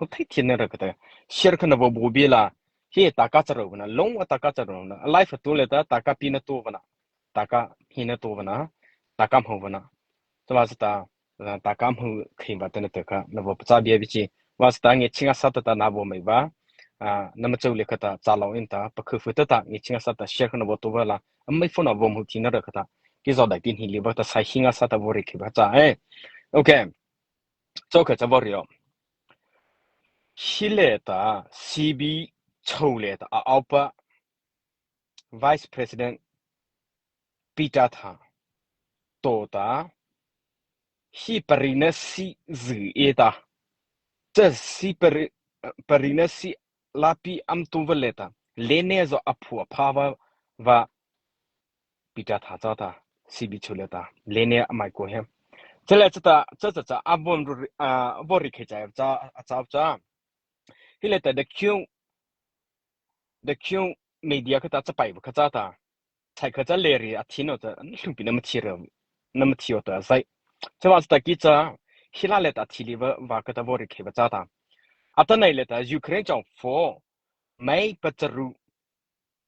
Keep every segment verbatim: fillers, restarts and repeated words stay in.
thei thei na ra kha ta, share kha na vaw baw bie la, he ta ka cha ro na, long wa ta ka cha ro na, life tu le ta, ta ka pi na to va na, ta ka hi na to va na, ta ka hmo va na. Sa va sa ta, ta ka hmo khei va ta na ta ka, na vaw pa cha bie bie chi, va sa ta nge chinga sa ta ta na vaw mai va, a, na ma chau le kha ta, cha lo in ta, pa khu fu ta ta, nge chinga sa ta, share kha na vaw to va la, a mai phone na vaw hmo thi na ra kha ta, ki zo dai tin hi li va ta, sai hinga sa ta vaw ri khei va cha, eh. Okay. Cho kha cha vaw ri o. Hi le ta, C B cho le ta, a au pa, Vice President Peter Thang, to ta, hi pari na si zi e ta, cha si pari, pari na si la pi am tu va le ta, le ne zo a phu a pha va, va, Peter Thang cha ta, C B cho le ta, le ne a mai ko he. Cha le cha ta, cha cha cha, a vaw ri, a vaw ri khei cha, cha, cha, cha. Hi le ta, the Q, the Q media kha ta, cha pai va kha cha ta. Chai kha cha le ri a thi no ta, hlupi na ma thi ra, na ma thi o ta zai. Cha va cha ta ki cha, hi la le ta thi li va, va kha ta vaw ri khei va cha ta. A ta nei le ta, Ukraine chau pho, mai pa cha ru,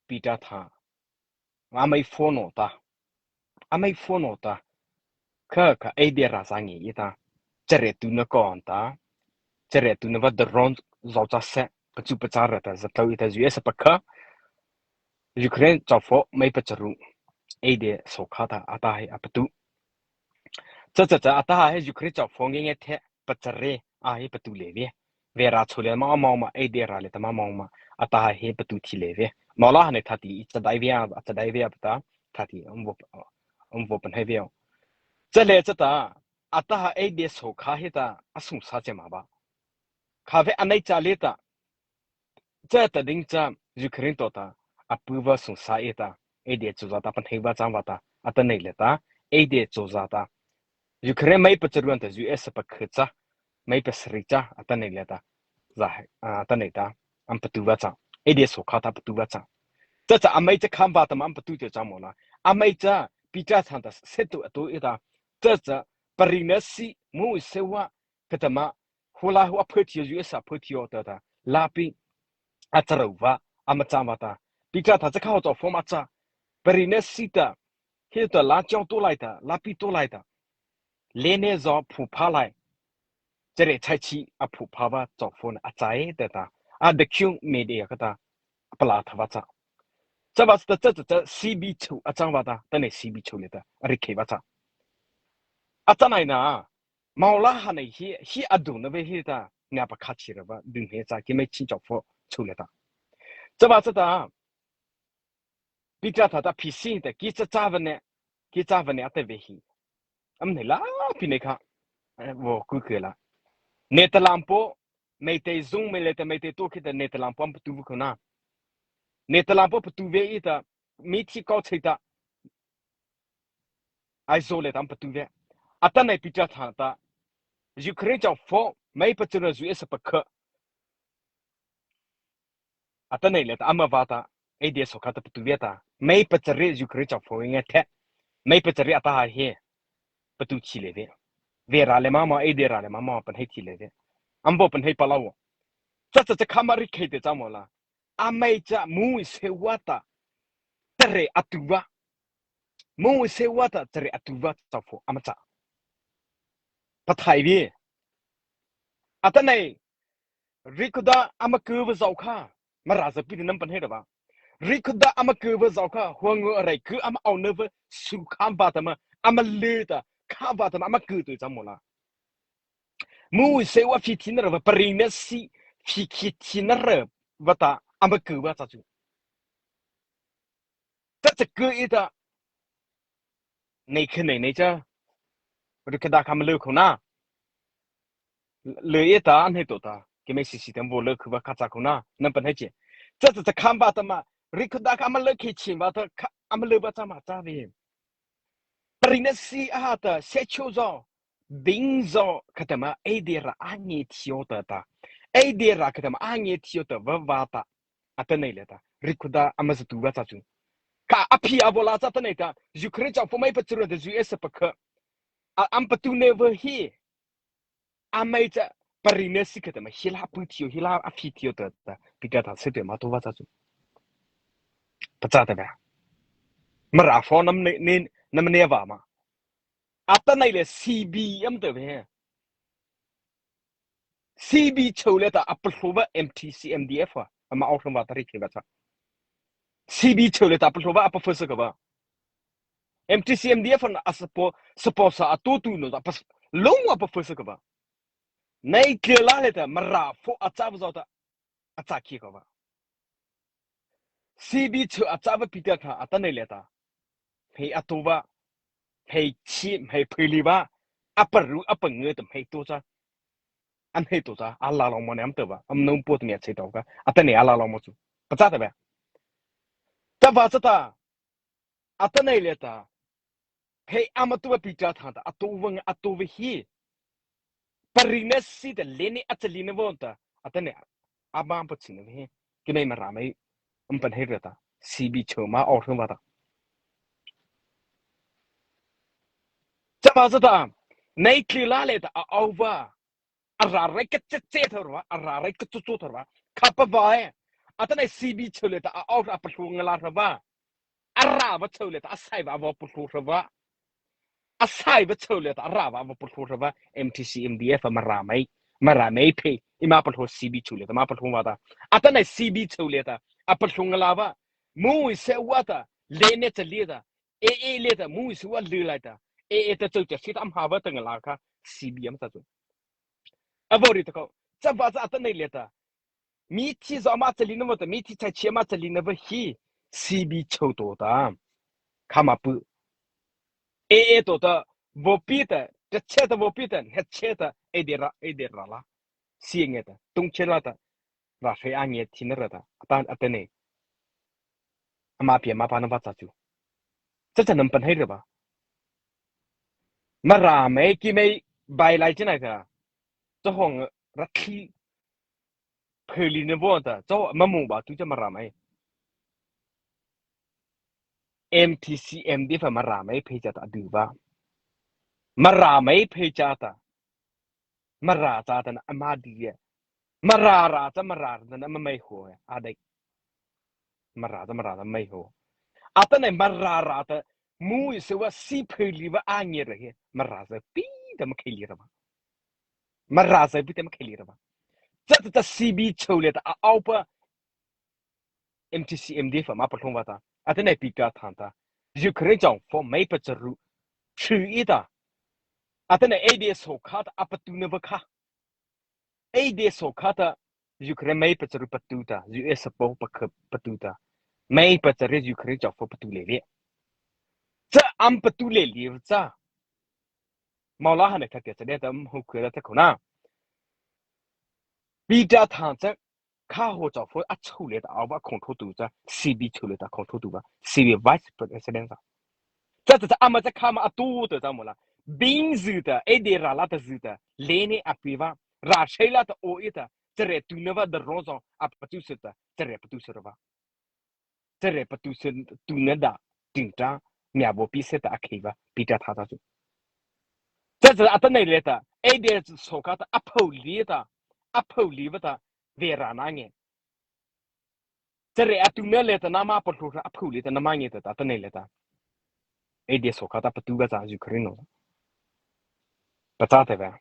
Peter Thang. A mai pho no ta. A mai pho no ta. Kha kha ei de ra sa ngi i ta. Cha re tu na kon ta. Cha re tu na va drone zo cha se. Pa chu pa cha ra ta za tau i ta U S pa kha. Ukraine chau pho mai pa cha ru. Ei de so kha ta a ta hai a pa tu. Cha cha cha a ta hai Ukraine chau pho nge nge the. Pa cha re a hai pa tu le ve. Ve ra cho le ma ma ma ei de ra le ta ma ma ma. A ta hai pa tu thi le ve. Ma la ha ne tha ti i cha dai ve a, a cha dai ve a pa ta. Tha ti um vo, um vo pan hai ve o. Cha le cha ta. A ta ha ei de so kha he ta. A sung sa che ma ba. Kha ve a nei cha le ta. Cha ta ding cha Ukraine to ta, a pu va sung sa e ta, ei de chu za ta pan hei va chang va ta, a ta nei le ta, ei de chu za ta. Ukraine mai pa cha ruan ta U S pa kha cha, mai pa sri cha, a ta nei le ta, za hai, a ta nei ta, am pa tu va cha, ei de so kha ta pa tu va cha. Cha cha a mai cha kham va ta ma am pa tu te cha mo la, a mai cha Peter Thang ta se tu a tu e ta, cha cha pari na si mu se wa, kha ta ma, hu la hu a phe thi U S a phe thi o ta ta, la pi, a cha ro va, a ma cha va ta, Peter Thang cha kha ho to form a cha, pari na si ta, hi ta la chong to lai ta, la pi to lai ta, le ne zo phu pha lai, cha re chai chi a phu pha va cho form a cha e ta ta, a the Q media kha ta, pa la tha va cha. Cha va cha cha cha cha C B cho a cha va ta, ta ne C B cho le ta, a ri khei va cha. A cha nai na, Mawla ha nei hi, hi a du na ve hi ta, nga pa kha chi ra va, du he cha, ki mai chin chok fo, chu le ta. Cha va cha ta, Peter Thang ta P C ta, ki cha cha va ne, ki cha va ne a ta ve hi. Am nei la, pi nei kha, eh, vo ku ke la. Ne ta lam po, mei te zung mei le ta mei te to ki ta ne ta lam po am pa tu vu ko na. Ne ta lam po pa tu ve i ta, mi thi ko che ta, Aizawl le ta am pa tu ve. A ta nei Peter Thang ta. Ukraine chau fo, mei pa chuna U S pa kha. A ta nei le ta ama va ta. Ei de so kha ta pa tu ve ta. Mei pa chari Ukraine chau fo nge the. Mei pa chari a ta ha he. Pa tu chi le ve. Ve ra le ma ma, ei de ra le ma ma, pan hei thi le ve. Am vo pan hei pa la wo. Cha cha cha kha ma ri khei te cha mo la. A mei cha mu se wa ta. Tare a tu va. Mu se wa ta tare a tu va cha fo ama cha. Pa thai vi. A ta nei. Ri khuda ama ku va zau kha. Ma ra za pi nam pan hei ra va. Ri khuda ama ku va zau kha. Hua ngu a rai ku ama au ne va su kha ba ta ma. Ama le ta. Kha ba ta ma. Ama ku tu cha mo la. Mu se wa phi thi na ra va pari na si phi khi thi na ra va ta ama ku va cha chu. Ta cha ku i ta. Nei khe nei nei cha. Ri khe da kha ma lu khu na. Lu i ta an he to ta. Ki mei si si tem vo lu khu va kha cha khu na. Nam pan he che. Cha cha cha kha ba ta ma. Ri khe da kha ma lu khe chi va ta kha ama lu va cha ma cha vi. Pari na si a ha ta se chu zo. Ding zo kha ta ma ei de ra a nge thio ta ta. Ei de ra kha ta ma a nge thio ta va va ta. A ta nei le ta. Ri khuda ama za tu va cha chu. Kha a phi a vo la cha ta nei ta. Ukraine chau fo mei pa chura ta U S pa kha. A am pa tu ne va hi. A mei cha pari na si kha ta ma hi la pu thei, hi la a phi thei ta ta, Peter thâ se te ma to va cha chu. Pachâ ta ba. Mara pho nama ne, ne, nama ne va ma. Atanoh le C B ama ta ba he. C B chô liata a palôh va M T C M D F a, ama aw thang va ta ri khe va cha. C B chô liata a palôh va a pa first ka va. M T C M D F na a support, support sa a to tu no a pa long a pa first ka va. Nai kle la liata Mara pho a cha va zo ta a cha ki ka va. C B chô a cha va Peter thâ atanoh liata. Hmei a to va, hmei chi, hmei phei li va, a pa ru, a pa nge ta hmei to cha. An hmei to cha, a la lo mo ne am ta va, am nung po ta mi a che to ka, atanoh a la lo mo chu. Pachâ ta ba. Ta va cha ta, atanoh liata. Hmei ama to va Peter thâ ta, a to va nge, a to va hi. Pari na si ta le ne a cha li na va ta, atanoh, a ba pa chi na he. Ki nei Mara mai, am pan he ra ta, C B chô ma aw thang va ta. Cha ma cha ta, nai kle la liata a aw va. A ra rai ka che che thar va, a ra rai ka chu chu thar va. Kha pa va e. Atanoh C B chô liata a aw a palôh nga la thar va. A ra va chô liata a sai va a va palôh thar va. A sai va chô liata a ra va a va palôh thar va. M T C M D F Mara mai. Mara mai phei. Eima palôh C B chô liata ma palôh va ta. Atanoh C B chô liata a palôh nga la va. Mu i se wa ta. Le ne cha liata. A A liata. Mu i se wa le lai ta. A A ta chô cha si ta am ha va ta nga la kha. C B ama ta chu. A va ri ta ko. Cha va cha atanoh liata. Mi thi zo ama cha li na va ta, mi thi chai chi ama cha li na va hi, C B chô to ta. Kha ma pu. A A to ta, vo pi ta, ta che ta vo pi ta, he che ta, e de ra, e de ra la. Si nge ta, tung che la ta. Ra hre a nge thi na ra ta, atan, atanoh. Ama pi ama pa na va cha chu. Cha cha nam pan hai ra ba. Mara mai ki mai bai lai chi nai ta. Cha hong ra thi. Pheli ne vo ta, cho ma mu ba tu cha Mara mai. M T C M D F Mara mai phei cha ta du ba. Mara mai phei cha ta. Mara cha ta na ama di ye. Mara ra cha Mara ra na ma mai ho ye. A dai. Mara cha Mara ra mai ho. Atanoh Mara ra ta mu i se wa si pheli va a nge ra he. Mara cha pi ta ma khei li ra ba. Mara zai pi te ma khei li ra ba. Cha cha cha C B chô liata a aw pa M T C M D F ma palôh va ta. Atanoh Peter thâ ta. Ukraine châ pho mai pa cha ru. Chu i ta. Atanoh A D S ho kha ta a pa tu na va kha. A D S ho kha ta Ukraine mai pa cha ru pa tu ta. U S po pa kha pa tu ta. Mai pa cha ru Ukraine châ pho pa tu le le. Cha am pa tu le le cha. Mau la ha ne kha te cha de ta am ho kha ta ko na. Peter thâ cha kha ho châ pho a chô liata a va khong tho tu cha C B chô liata khong tho tu va C B vice president cha. Cha cha cha ama cha kha ma a tu ta cha mo la. Bing zi ta, e de ra la ta zi ta, le ne a pi va, ra chei la ta o i ta, cha re tu na va da ro zo, a pa tu se ta, cha re pa tu se ra va. Cha re pa tu se tu na da, ting ta, mia bo pi se ta a khei va, Peter thâ ta chu. Cha cha atanoh liata, A D S ho kha ta, a pho li ta, a pho li va ta, ve ra na nge. Cha re a tu na liata na ma palôh ra, a pho li ta na ma nge ta, ta atanoh liata. A D S ho kha ta pa tu va cha Ukraine no. Pachâ ta va.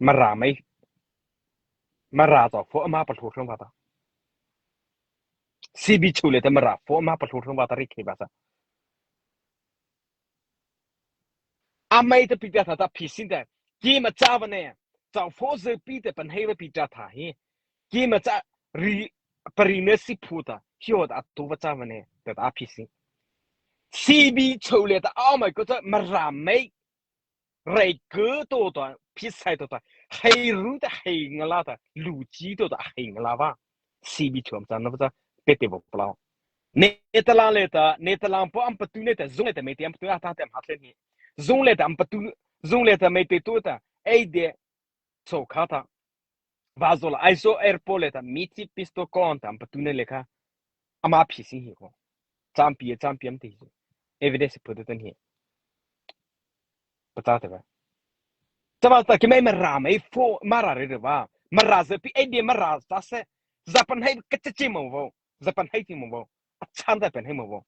Mara mai. Mara châ pho ama palôh ra va ta. C B chô liata Mara pho ama palôh ra va ta ri khe va cha. Amai ta Peter thâ ta phi sin ta. Ki ma cha va ne. Châ pho ze pi ta pan hei va Peter thâ hi. Ki ma cha ri pari na si phu ta. Hi ho ta a tu va cha va ne. Ta ta phi sin. C B chô liata a mai ko cha Mara mai. Rai ke to ta, phi sai to ta, hei ru ta hei nga la ta, lu chi to ta hei nga la va. C B chô ma cha na va cha, pe te vo pla. Ne ta la le ta, ne ta la po am pa tu ne ta, zung le ta me te am pa tu a ta te am ha tle ni. Zung le ta am pa tu, zung le ta me te to ta, ei de, so kha ta. Va zo la, ai so airport le ta, mi ti pisto kon ta, am pa tu ne le kha. Ama phi si hi ko. Champi, champi am te hi. Evidence put ta ni. Pachâ ta va. Chama ta keimo Mara mo pho Mara rei rei va. Mara za pi ei di Mara za se. Za pahno ka cha chi mo vo. Za pahno chi mo vo. A chhâna ta pahno mo vo.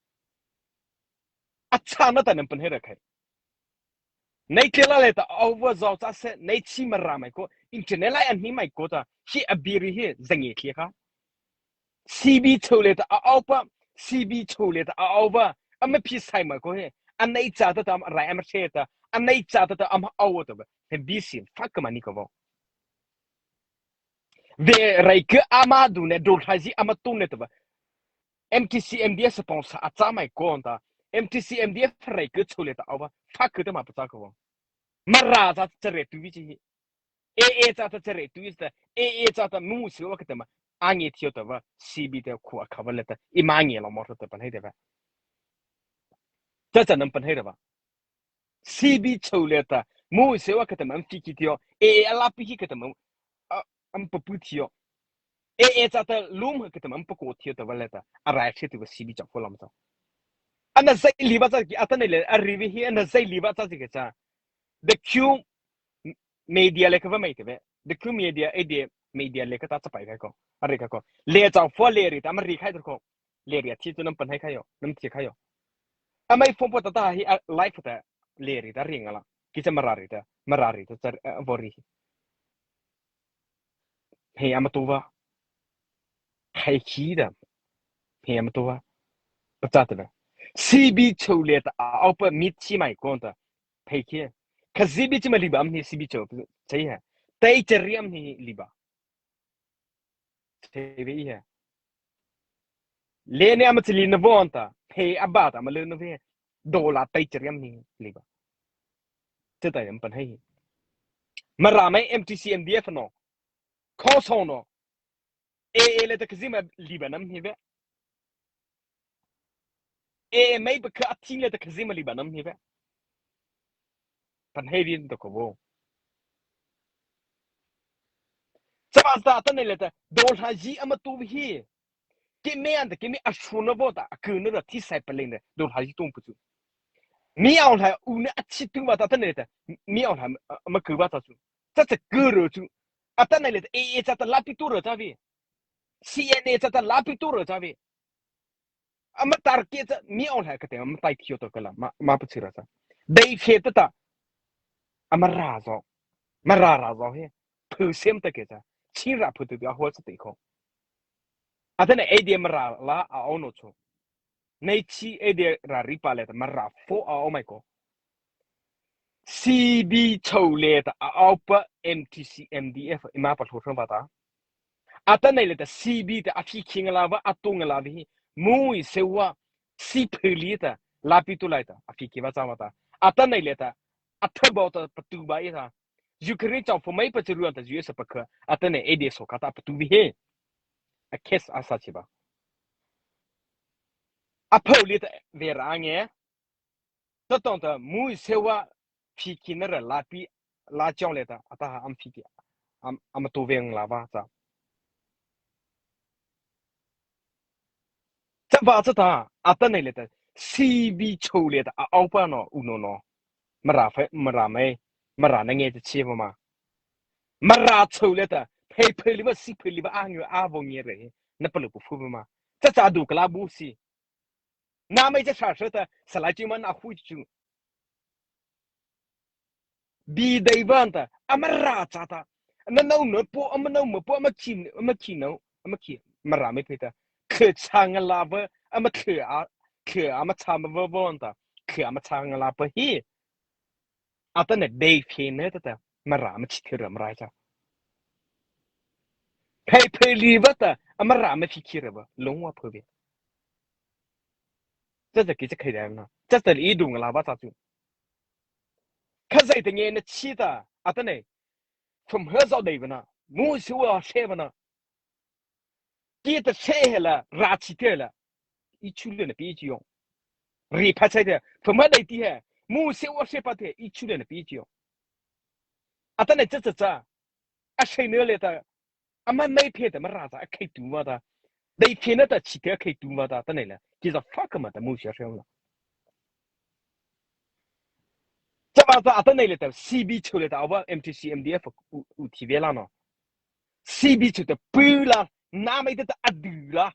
A chhâna ta nama pahno ra khai. Nei tlela le ta over zao cha se nei chi Mara mai ko. Internet lai an hi mai ko ta. Hi a biri hi za nge thei kha. C B chô le ta a au pa, C B chô le ta a au pa, ama phi sai ma ko he, a nei cha ta ta ama rai ama che ta, a nei cha ta ta ama au ta ba, he bi sin, fa ka ma ni ko vo. Ve rai ke ama du ne, do thai zi ama tu ne ta ba. M T C M D F sponsor a cha mai ko ta, M T C M D F rai ke chô le ta au pa, fa ke ta ma pa cha ko vo. Mara cha cha re tu vi chi hi. A A cha ta cha re tu sta, A A cha ta mu se wa ka ta ma. A nge thei ta va, C B te khu a kha va le ta, i ma nge lo mo ta pa nei te va. Cha cha nama pa nei ra va. C B chô le ta, mu se wa ka ta ma, am fi ki thei, A A a la pi ki ka ta ma, a, am pa pu thei. A A cha ta lum ka ta ma, am pa ko thei ta va le ta, a rai che tu va C B cha fo lam ta. Ana zai li va cha ki, a ta nei le, a ri vi hi, ana zai li va cha ki ka cha. The Q media le ka va mai te ve. The Q media, ei di media le ka ta cha pai ka ko. A ri ka ko. Le cha fo le ri ta ma ri khai ko. Le ri a thi tu nama pa nei khai yo, nama thi khai yo. A mai phone po ta ta hi a live ta le ri ta ri nga la. Ki cha Mara ri ta, Mara ri ta cha, eh, vo ri. He ama tu va. Hai ki da. He ama tu va. Pa cha ta na. C B chô le ta a au pa mi chi mai ko ta. Phei ki. Ka C B chi ma li ba am ni C B chô. Chai ha. Tai cha ri am ni li ba. Chai ve i ha. Le ne ama chi li na vo ta. Phei a ba ta ma le na ve. Dollar tai cha ri am ni li ba. Cha tai am pa nei. Mara mai M T C M D F no. Kho so no. A A le ta ka zi ma li ba nama hi ve. A A mai pa ka a thing le ta ka zi ma li ba nama hi ve. Pa nei vin ta ko vo. Cha ba ta ta nei le ta, do hla zi ama tu hi. Ki me an ta ki me a shu na vo ta, a ku na ra thi sai pa le ne, do hla zi tu pu chu. Mi au hla u ne a chi tu va ta ta nei le ta, mi au hla ama ku va ta chu. Cha cha ku ro chu. A ta nei le ta, A A cha ta la pi tu ro cha vi. C N A cha ta la pi tu ro cha vi. Ama target cha mi au hla ka te ama tai thei to ka la ma, ma pa chi ra cha. Dei che ta ta. Ama ra zo. Ma ra ra zo he. Phu sem ta ke cha. Chi ra phu tu a ho cha te ko. A ta na A D M ra la a au no cho. Nei chi A D M ra ri pa le ta Mara pho a au mai ko. C B chô le ta a au pa M T C M D F i ma pa hlo thon va ta. A ta nei le ta C B ta a phi ki nga la va a tu nga la vi hi. Mu i se wa si phe li ta la pi tu lai ta a phi ki va cha va ta. A ta nei le ta a tha bao ta pa tu ba i ta. Ukraine chau pho mai pa chi ruan ta U S pa kha. A ta nei A D so ka ta pa tu vi hi. A case a sa chi ba. A pho li ta ve ra nge. Ta tong ta mu i se wa phi ki na ra la pi la chong le ta a ta ha am phi ki am, am to veng la va cha. Cha va cha ta a ta nei le ta C B chô le ta a au pa no u no no. Mara fa, Mara mai, Mara na nge ta chi va ma. Mara chô le ta phei phei li va si phei li va a nge a vo nge re. Na pa lu pu fu va ma. Cha cha du ka la bu si. Na mai cha sa sa ta, sa la chi ma na hu chu. Bi dei van ta, ama ra cha ta. Na nau no po, ama nau ma po, ama ki, ama ki nau, ama ki, Mara mai pe ta. Khe cha nga la va, ama khe a, khe ama cha ma va von ta. Khe ama cha nga la pa hi. A ta na dei phe na ta ta, Mara ma chi thei ra Mara cha. Phei phei li va ta, a Mara ma chi khi ra va, long wa phe ve. Cha cha ki cha khai da na. Cha cha i du nga la va cha chu. Kha zai ta nge na chi ta, a ta nei. Pham ha zao dei va na, mu si wa she va na. Ki ta she he la, ra chi te la. I chu le na pi chi yong. Ri pha chai te, pham ha dei ti he, mu se wa se pa te, i chu le na pi chi yong. A ta nei cha cha cha. A she ne le ta, a ma mai phe ta Mara cha, a khai tu ma ta. Dei phe na ta chi te a khai tu ma ta, ta nei la. Ki za fa ka ma ta mu si a she na. Cha Chapa ta atanoh liata C B chô liata aw MTC MDF u u thi vei la no. C B chô ta pua la, nama ei ta ta adu la.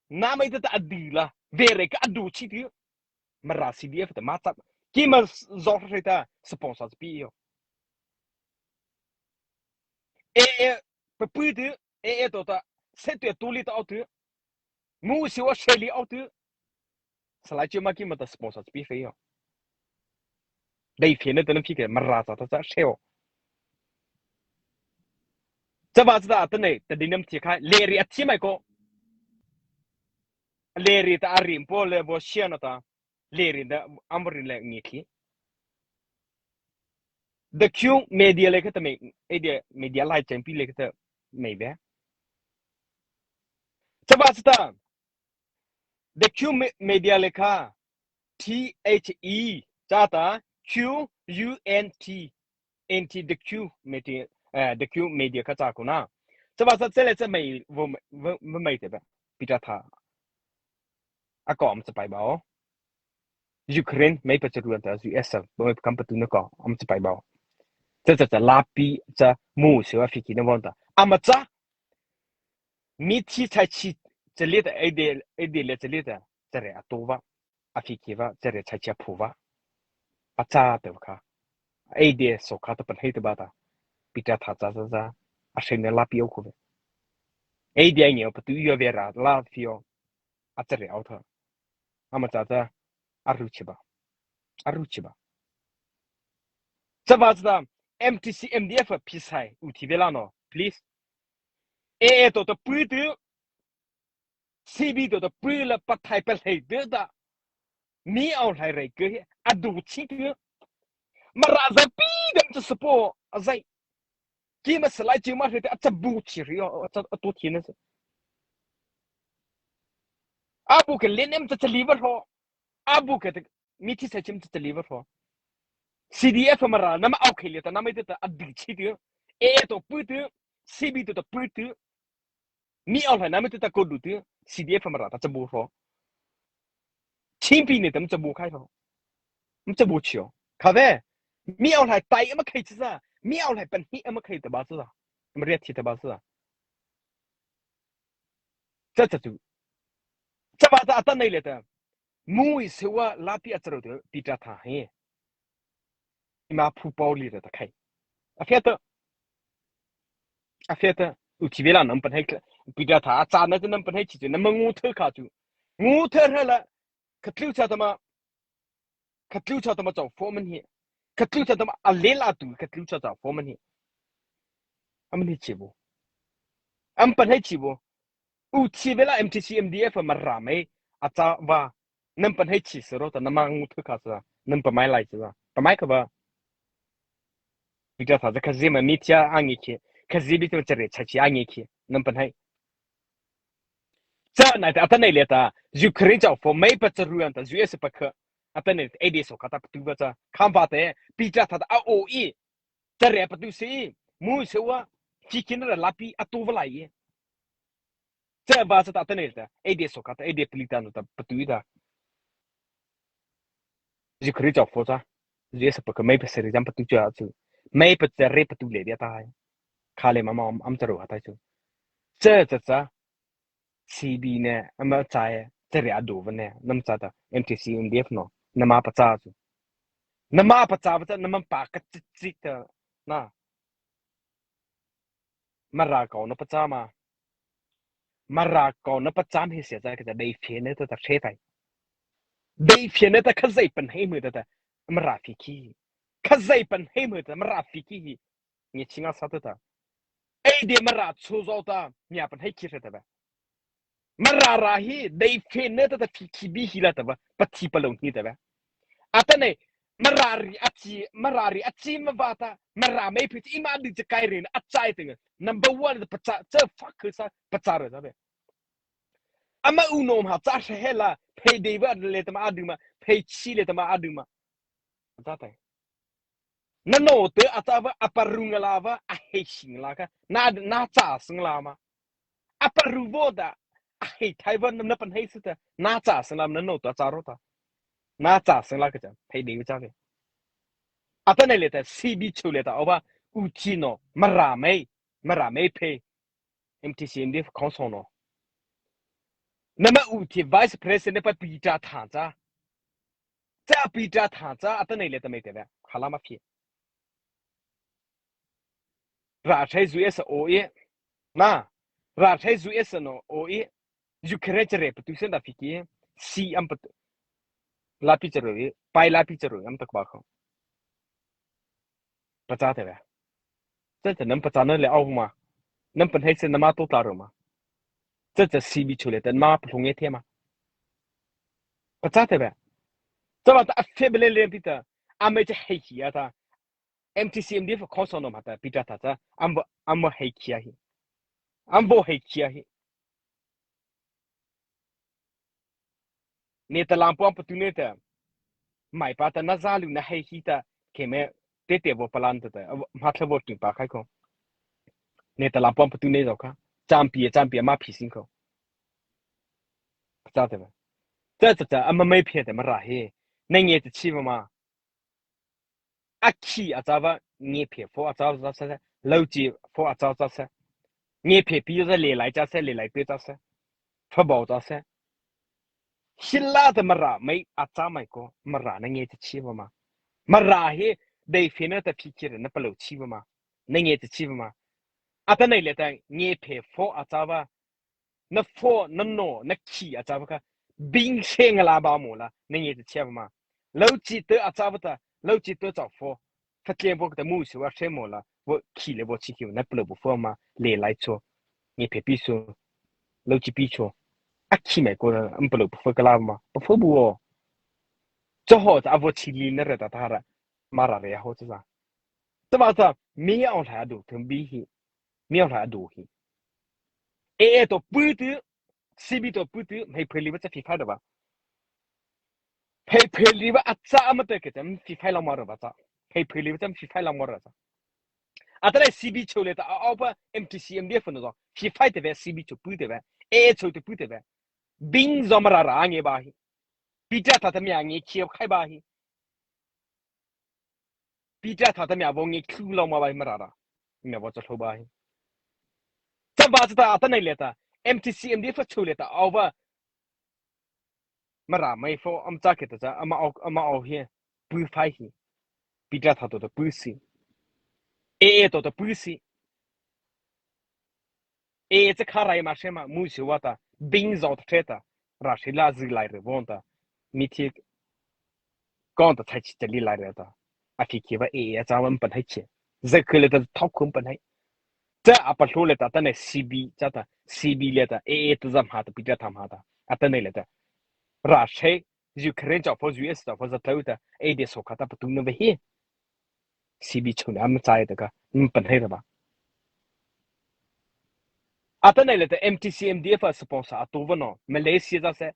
Nama ei ta ta adu la. Vei rei ka adu chi tu. Mara C D F ta ma châ. Keima zo rei ta sponsor pi yo. E e pa pua tu. E e to ta. Se tu tu li ta aw tu. Mu si wa se li aw tu. Salai chi ma keima ta sponsor pi fe yo. Dei fe na ta na pi ke Mara cha ta cha se yo. Chapa cha ta atanoh ta di nam thi khai. Le ri a thi mai ko. Le ri ta a ri po le bo sia na ta. Le ri ta am ri le ngi thi. The Q media le ka ta mei, e de media lai chen pi le ka ta mei be. Chapa cha ta. The Q me- media le ka. T H E. Cha ta. Q U N T. N T the Q media, eh, the Q media ka cha ko na. Chapa cha che le cha mei vo vo mei te ba. Pi ta tha. A ko am cha pai ba o. Ukraine mei pa cha ruan ta U S a, mei kam pa tu na ko am cha pai ba o. Cha cha cha la pi cha mu se wa fi ki na von ta. Ama cha. Mi thi chai chi cha le ta, e de, e de le cha le ta. Cha re a to va. A fi ki va, cha re chai chi a phu va. A cha te va ka. E de so ka ta pan hei te ba ta. Pi ta tha cha cha cha. A se ne la pi o ko ve. E de ai ne o pa tu yo ve ra la fi o. A cha re au tha. Ama cha cha. A ru chi ba. A ru chi ba. Chapa cha ta. M T C M D F pi sai. U thi ve la no. Please. E e to ta pua tu. C B to ta pua la pa thai pa hlei tu ta. Mi aw hlai rei ke a du chi tu. Mara za pi dam cha support a zai. Keima salai chi ma hlei ta a cha bu chi ri o a cha a tu thi na sa. A bu ke le nem cha cha li va ho. A bu ke te mi thi sai chim cha cha li va ho. C D F Mara nama aw khei le ta nama te ta a du chi tu. E to pua tu. C B to ta pua tu. Mi aw hlai nama te ta ko du tu. C D F Mara ta cha bu ho. Chim pi ne ta ma cha bu khai ho. Ma cha bu chi o. Ka ve. Mi aw hlai tai ama khai chi sa. Mi aw hlai pan hi ama khai ta ba sa. Ma ria thi ta ba sa. Cha cha tu. Chapa ta atanoh le ta. Mu i se wa la pi a cha ro tu. Pi ta tha he. Ima phu pau li ta khai. A fe ta. A fe ta. U thi ve la nam pan hai. Pi ta tha a cha na ta nam pan hai chi tu. Nama ngu thei kha tu. Ngu thei ra la. Ka tlu cha ta ma. Ka tlu cha ta ma chau fo man hi. Ka tlu cha ta ma a le la tu ka tlu cha chau fo man hi. Am ni chi bu. Am pan hai chi bu. U thi ve la M T C M D F Mara mei. A cha va. Nam pan hai chi sa ro ta nama ngu thei kha sa. Nam pa mai lai sa. Pa mai ka ba. Pi ta tha cha ka zi ma mi thia a ngi ki. Ka zi bi ta cha re cha chi a ngi ki. Nam pan hai. Cha nai ta atanoh le ta, Ukraine chau fo mei pa cha ruan ta, U S pa kha. Atanoh e de so ka ta pa tu va cha. Kham pa te, pi ta tha ta a o i. Cha re pa tu si, mu se wa, chi kin ra la pi a tu va lai e. Cha ba cha ta atanoh le ta, e de so ka ta, e de pli ta no ta pa tu i ta. Ukraine chau fo cha. U S pa kha mei pa se re jam pa tu cha chu. Mei pa cha re pa tu le dia ta hai. Kha le ma ma am cha ro ha ta chu. Cha cha cha. C B ne, ama cha e, cha re a du va ne, nam cha ta, M T C M D F no, nama pa cha chu. Nama pa cha va cha, nama pa ka chi chi ta, na. Mara ko na pa cha ma. Mara ko na pa cha mi se cha ka cha dei fe ne ta ta che tai. Dei fe ne ta ka zai pan hei mu ta ta, Mara fi ki. Ka zai pan hei mu ta, Mara fi ki hi. Nge chi nga sa ta ta. Ei de Mara chu zo ta, mia pan hei ki re ta ba. Mara ra hi, dei fe ne ta ta fi ki bi hi la ta ba, pa thi pa lo ni ta ba. Atanoh, Mara ri a chi, Mara ri a chi ma va ta, Mara mei phi chi, i ma di chi kai ri na, a chai ting. Number one, pa cha, cha fuck sa, pa cha re ta ba. Ama u nom ha cha he la, phei dei va le ta ma a du ma, phei chi le ta ma a du ma. Ta ta. Na no te a ta va a pa rung la va a hei sing la ka. Na na cha sing la ma. A pa ru vo da a hei thai va na pan hei su ta. Na cha sing la ma na no ta cha ro ta. Na cha sing la ka cha. Hei de cha ve. Atanoh liata C B chô liata awpa, u chi no, Mara mo, Mara mo phe, M T C M D F council no. Nama u chi vice president pa Peter Thang cha. Cha Peter Thang cha, atanoh liata mo te ve, hala ma phi. Râh thei U S o e, na, râh thei U S no o e, Ukraine chare patu senda phi ki, si am patu. Lapi charo e, pai lapi charo e, am tak ba kho. Pachâ te ve. Cha cha nama pachâ na le aw ma. Nama pahno se nama to ta ro ma. Cha cha C B chô liata nama palung e the ma. Pachâ te ve. Cha ba ta a fe bele le pita. Ame cha hei ki ata. M T C M D F council no mata Peter Thang cha. Am, am hei ki a hi. Am bo hei ki a hi. Netalam pawpa patu ne ta. Mai pa ta na za lu na hei hi ta. Kei me te te vo palan ta ta. Hmathla vo ting pa khai ko. Netalam pawpa patu ne zo kha. Champi, champi ma phi sing ko. Cha te ba. Cha cha cha, ama mo phe te Mara he. Na nge te chi ma ma. A khi a châ va, nge phe pho a châ châ sa, lo chi pho a châ châ sa. Nge phe pi za le lai châ sa, le lai pe châ sa. Pha bau châ sa. Hila ta Mara mo a châ mo ko, Mara na nge te chi va ma. Mara he, dei phe na ta phi kira na palôh chi va ma. Na nge te chi va ma. Atanoh liata nge phe pho a châ va, na pho, na no, na khi a châ va kha, bing se nga la ba mo la, na nge te chi va ma. Lo chi te a châ va ta, lo chi te châ pho. Pha tlem pho ta mu se va se mo la, vo khi le vo chi khi na palôh bu pho ma, le lai cho. Nge phe pi so. Lo chi pi cho. A khi mo ko na, am palôh bu pho ka la ma. Bu pho bu o. Cho ho ta a vo chi li na re ta ta ra. Mara re ho cha. Cha ba cha, mi aw la do thum bi hi. Mi aw la do hi. E e to pu tu, C B to pu tu, hei phe li va cha phi phai da ba. Hei phe li va a cha ama te ke cha, phi phai la ma ra ba cha. Hei phe li va cha phi phai la ma ra cha. Atanoh C B chô liata a awpa M T C M D F no zo. Phi phai te ve, C B chô pu te ve. E e chô te pu te ve. Bing zo Mara ra nge ba hi. Peter Thang ta mi a nge chi khai ba hi. Peter Thang ta mi a vo nge khu lo ma ba hi Mara ra. Mi a vo cha lo ba hi. Cha ba cha ta atanoh liata. M T C M D F chô liata awpa. Mara mo pho am cha ke ta cha ama aw, ama aw he. Pu phai hi. Peter Thang to ta pu si. E e to ta pu si. E cha kha rai ma se ma mu se va ta. Bing zo ta the ta. Ra se la zi lai re von ta. Mi thi kon ta chai chi cha li lai re ta. A phi ki va e e cha va am pan hai che. Za ke le ta thok khum pan hai. Cha a pa hlo le ta ta ne C B cha ta. C B le ta e e ta za ma ta Peter Thang ma ta. Atanoh le ta. Ra se Ukraine cha pho U S cha pho za tau ta. E de so kha ta patu na ve hi. C B chô na am cha e ta ka. Am pan hai ra ba. Atanoh le ta M T C M D F sponsor a to va no. Malaysia za se.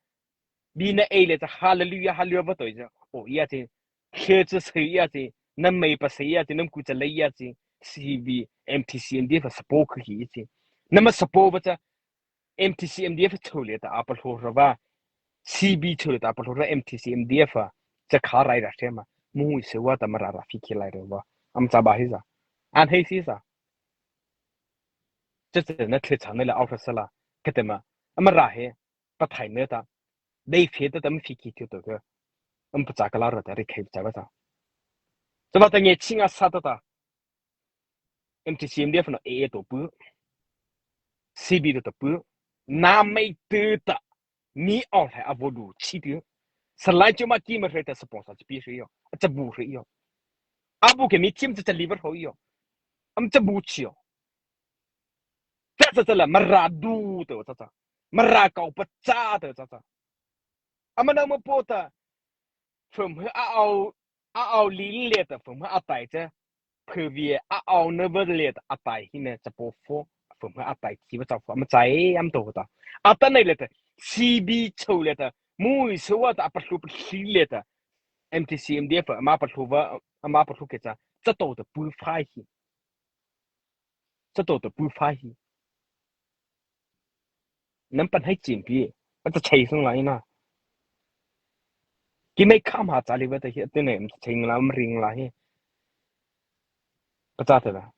Bi na e le ta hallelujah, hallelujah va to za. O ya te. Khe cha se ya te. Na mai pa se ya te. Nam ku cha le ya te. C B, M T C M D F support khu hi te. Nama support va cha. M T C M D F chô liata a palôh ra va. C B chô liata a palôh ra M T C M D F a. Cha kha rai ra se ma. Mu se va ta Mara ra phi ki lai ra va. Am cha ba hi za. An hei si za. Cha cha na the cha na la aw ra sa la. Ka te ma. Ama ra he. Pathai ne ta. Dei phe ta ta ma phi ki tu to ka. Am pa cha ka la ra ta ri khai cha ba ta. Cha ba ta nge chi nga sa ta ta. M T C M D F no e e to pu. C B to ta pu. Na mai tu ta. Mi aw hai a vo du chi tu. Sa lai chu ma ki ma re ta sponsor chi pi re yo. A cha bu re yo. A bu ke mi chim cha cha liver ho yo. Am cha bu chi yo. Cha cha cha la Mara du to cha cha. Mara kau pa cha to cha cha. Ama na ma po ta. Phum he a au, a au li le ta phum he a tai cha. Phu vi a au na va le ta a tai hi ne cha po pho. Phum he a tai ki va cha pho. Ama chai am to ta. Atanoh le ta. C B chô le ta. Mu se va ta a palôh pa hli le ta. M T C M D F ama palôh va, ama palôh ke cha. Cha to ta pu phai hi. Cha to ta pu phai hi. Nam pan hai chin pi. A ta chai sung la ina. Ki mai kham ha cha li va ta hi, a te ne, am cha chai la, am ring la hi. Pachâ teh la.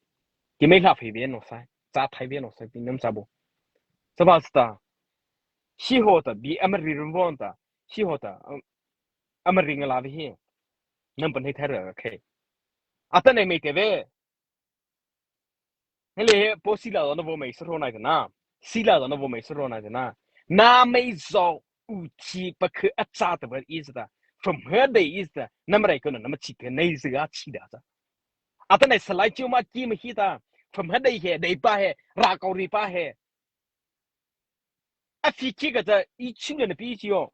Keimo la phei vei no sai, cha thai vei no sai, pi nama cha bo. Chavâta, sipa ta bie ama ri rum vâta, sipa ta, um, ama ri ngâ la vei he. Nama pahno thai ra khei. Atanoh maih teh vei. He le he, Paw Sila zana vaw maih sa ro nai teh na. Sila zana vaw maih sa ro nai teh na. Nama zao u chi pakha a cha teh vei ei sa ta. Pham ha dei ei sa ta. Nama rai ko na, nama chi teh nei sa ga chi da cha. Atanoh salai chi ma ki ma hi ta. Pham ha dei he, dei pa he, ra kau ri pa he. A phi ki ka cha, i chu le na pi chi yo.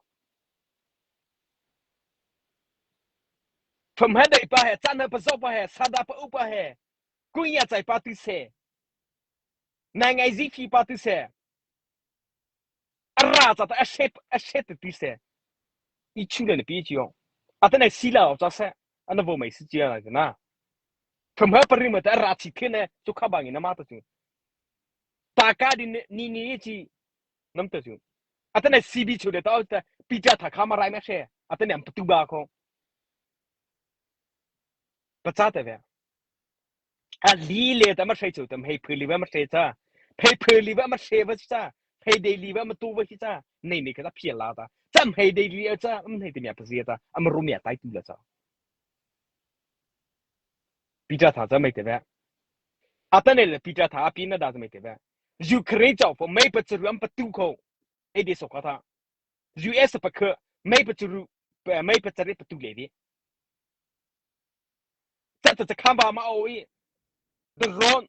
Pham ha dei pa he, cha na pa zao pa he, sa da pa u pa he. Ku ya chai pa tu se. Na ngai zi phi pa tu se. A ra cha ta a shape, a shape tu se. I chu le na pi chi yo. Atanoh sila o cha se. Ana vaw maih sa chi ya na. Pham ha pa ri ma ta a ra chi the ne, chu kha ba ngi nama ta chu. Ta ka di ni, ni, ni chi. Nama ta chu. Atanoh C B chô le ta, ta, Peter Thang kha ma rai ma se. Atanoh ama patu ba ko. Pachâ teh vei. A li le ta ma sei chô ta, mei phu li va ma sei cha. Phei phu li va ma sei va cha. Phei dei li va ma tu va hi cha. Nei nei ka ta phi la ta. Cha mei dei li cha, mei te mia pa zi ta. Ama ru mia tai tu la cha. Peter Thang cha maih teh vei. Atanoh le Peter Thang a pi na da cha maih teh vei. Ukraine châ pho mei pa charu ama patu ko. Ei dei so ka ta. U S pakha, mei pa charu, pa, mei pa chare patu le vei. Cha cha cha kham ba ma o i. Drone,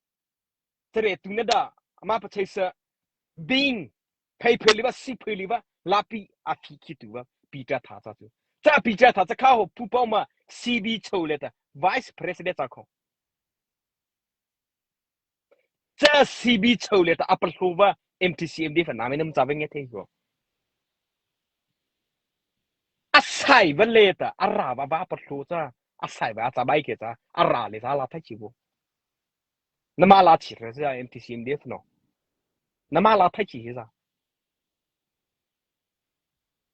chare tu na da, ama pa chai sa, bing, phei phu li va, si phu li va, la pi, a phi ki tu va, Peter Thang cha chu. Cha Peter Thang cha kha ho pu pa ma, C B chô le ta, Vice President cha ko. Cha C B chô le ta a pa hlo va M T C M D F nama nama cha va nge the ko. A sai va le ta a ra va va pa hlo cha a sai va cha bai ke cha a ra le cha la thai chi ko. Nama la chi re cha M T C M D F no. Nama la thai chi he cha.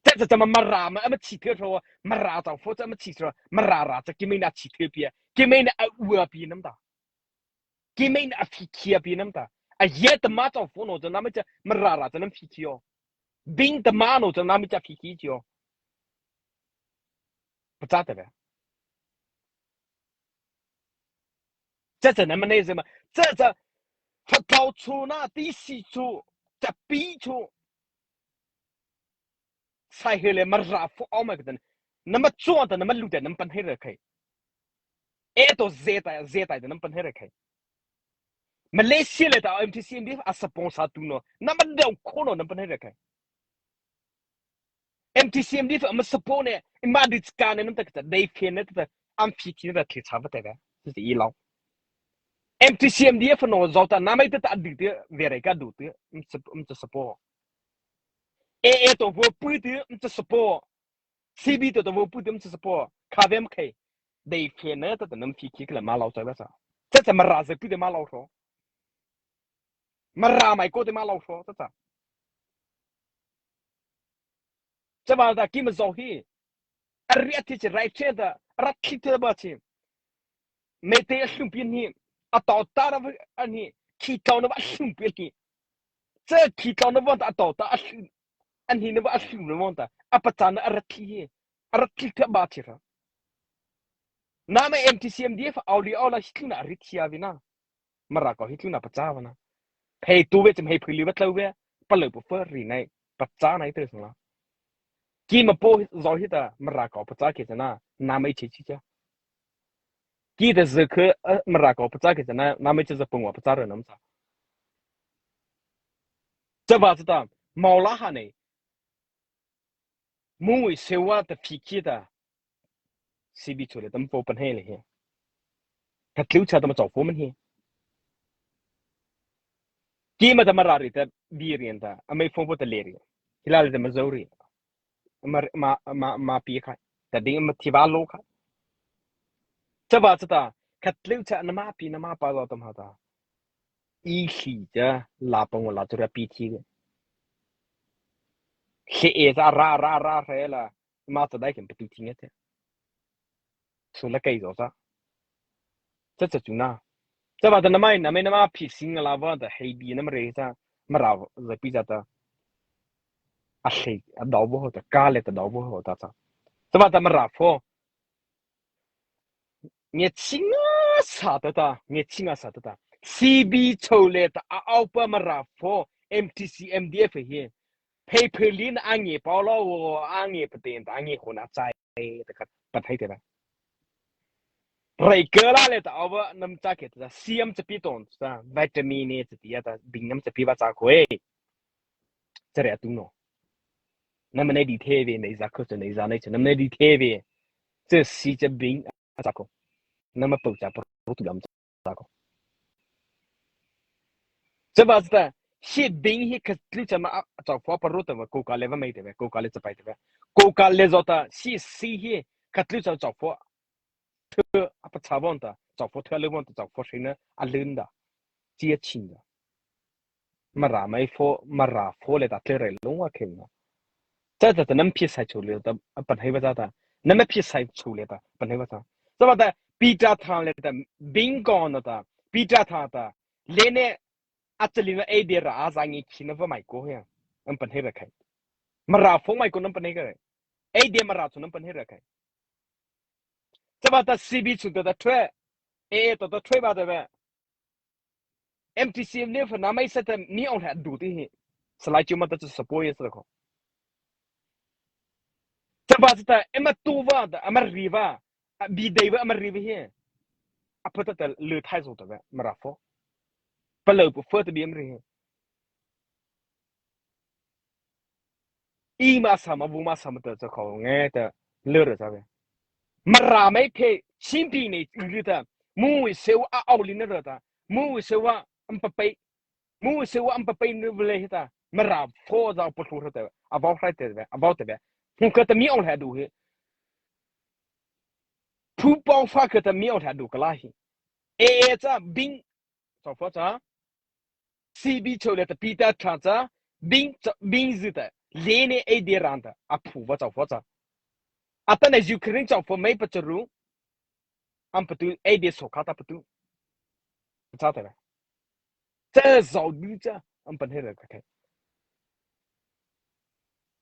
Cha cha cha ma Mara ma ama chi the tho Mara cha pho cha ama chi tho Mara ra cha keimo na chi the pi a keimo na a u a pi nama ta. Keimo na a phi ki a pi nama ta. A ye ta ma cha pho no cha nama cha Mara ra cha nama phi ki o. Bing ta ma no cha nama cha phi ki chi o. Pachâ teh vei. Cha cha nama nei zi ma. Cha cha. Pha thao chu na ti si chu. Cha pi chu. Sai he le Mara pho au mai ka ta. Nama chuan ta nama lu ta nama pan he ra khai. E to ze ta, ze ta nama pan he ra khai. Malaysia le ta M T C M D F a sponsor tu no. Nama dau ko no nama pan he ra khai. M T C M D F ama support ne, ima di chka ne nama ta ka ta, dei phe ne ta ta, am phi ki ne ta thi cha va ta ga. Ti ti i lau. M T C M D F no zao ta, nama ta ta di ti, ve re ka du ti, um cha, um cha support. A A to vo pu ti, um cha support. C B to to vo pu ti, um cha support. Kha ve ma khai. Dei phe ne ta ta nama phi ki ka la ma lau cha va cha. Cha cha Mara ze pu ti ma lau tho. Mara mai ko ti ma lau tho, cha cha. Chavâta keima zao hi. A ri a thi chi rai che ta, a ra thi te ba chi. Mei te a hlum pi ni, a tao ta ra va a ni, khi tao na va a hlum pi ni. Cha khi tao na va ta a tao ta a hlum, a ni na va a hlum na va ta, a pa cha na a ra thi hi, a ra thi te ba chi ra. Nama M T C M D F au li au la hi na a ri thi a vi na. Mara ko hi tluna pachâ va na. Phei tu ve chim hei phei li va tlau ve. Pa lo pa fa ri nai. Pachâ nai te sung la. Keima po zao hi ta Mara ko pachâ ke cha na. Nama che chi cha. Ki ta ze khe, eh, Mara ko pachâ ke cha na. Nama che za pung wa pachâ ra nam cha. Cha va cha ta. Mau la ha nei. Mui sewa ta phi ki ta. C B chule tam po pan he le he. Ka tlu cha tam chau po man he. Keima ta Mara ri ta bi ri an ta. A mei phone po ta le ri. Hi la le ta ma zo ri. Ma, ma, ma, ma pi khai. Ta ding ma thi va lo khai. Cha va cha ta. Ka tlu cha nama pi nama pa lo tam ha ta. I khi cha la pa ngo la chu ra pi thi. Khi e cha ra, ra, ra, re la. Ma cha dai kem pa tu thi nge te. Su la kai zo cha. Cha cha chu na. Chavâta nama nama nama phi sing la vâta hei bi nama rei cha, Mara za pi za ta, a hlei a dao bo ho ta, ka le ta dao bo ho ta cha. Chavâta Mara pho, nge chinga sa ta ta, nge chinga sa ta ta. C B chô le ta a awpa Mara pho, M T C, M D F hi. Phei phei li na a nge pao lo wo, a nge pate ta, a nge ho na chai ta kha, pa thai te la. Rei ke la le ta awpa nam cha ke ta, siam cha pi ton ta, vitamin ne cha ti ya ta, bing nam cha pi ba cha ko e. Cha re a tu no. Nama nei di the ve, nei za ko cha, nei za nei cha, nama nei di the ve. Cha si cha bing a cha ko. Nama pau cha pro tu lam cha ko. Chavâta, hi bing hi khatlu cha ma a, cha pho paro ta va, ko ka le va mai te ve, ko ka le cha pai te ve. Ko ka le zo ta, si si hi khatlu cha cha pho. Thu a pa cha bon ta, cha pho thu le bon ta, cha pho sina a lun da. Chi a chin da. Mara mai pho, Mara pho le ta tle re long wa khen na. Cha cha ta nam phi sai chu le ta, a pan hai ba cha ta. Nam phi sai chu le ta, pan hai ba cha. Chavâta, Peter tha le ta, bing ko na ta, Peter tha ta, le ne, a cha li na ei de ra a za ngi khi na va mai ko he. Nam pan hai ra khai. Mara pho mai ko nam pan hai ra. Ei de Mara chu nam pan hai ra khai. Chavâta C B chu ta ta thwe. E e to ta thwe ba ta ve. M T C M ne pha na mai sa ta mi ong ha du ti hi. Salai chu ma ta chu support ye sa ko. Chavâta ta e ma tu va ta ama ri va. A bi dei va ama ri va hi. A pha ta ta le thai zo ta ve. Mara pho. Pa le pu pho ta bi ama ri hi. I ma sa ma bu ma sa ma ta cha khao nge ta le ra cha ve. Mara mai phe chim pi nei ri ta. Mu se wa a au li na ra ta. Mu se wa am pa pai. Mu se wa am pa pai nu le ta. Mara pho za pa lu ra ta. A vau rai ta ve. A vau ta ve. Hu ka ta mi ong ha du hi. Phu pau fa ka ta mi ong ha du ka la hi. E e cha bing. Cha pho cha. C B chô le ta Peter tha cha, bing cha, bing zi ta, le ne ei de ran ta, a phu va cha pho cha. A ta na Ukraine cha pho mai pa cha ru, am pa tu ei de so kha ta pa tu. Cha ta na. Cha zau du cha, am pan hai ra ka khai.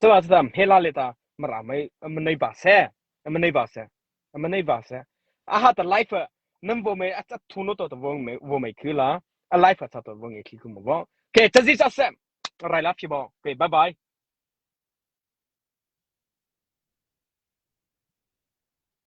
Chavâta cha ta, hela le ta, Mara mai, ama nei ba se, ama nei ba se, ama nei ba se. A ha ta life, nam vo mai, a cha thu no to ta vo mai, vo mai khi la, a life a cha to vo nge khi khu mo vo. Ke, cha zi cha se, rai la phi bo. Ke, bye bye.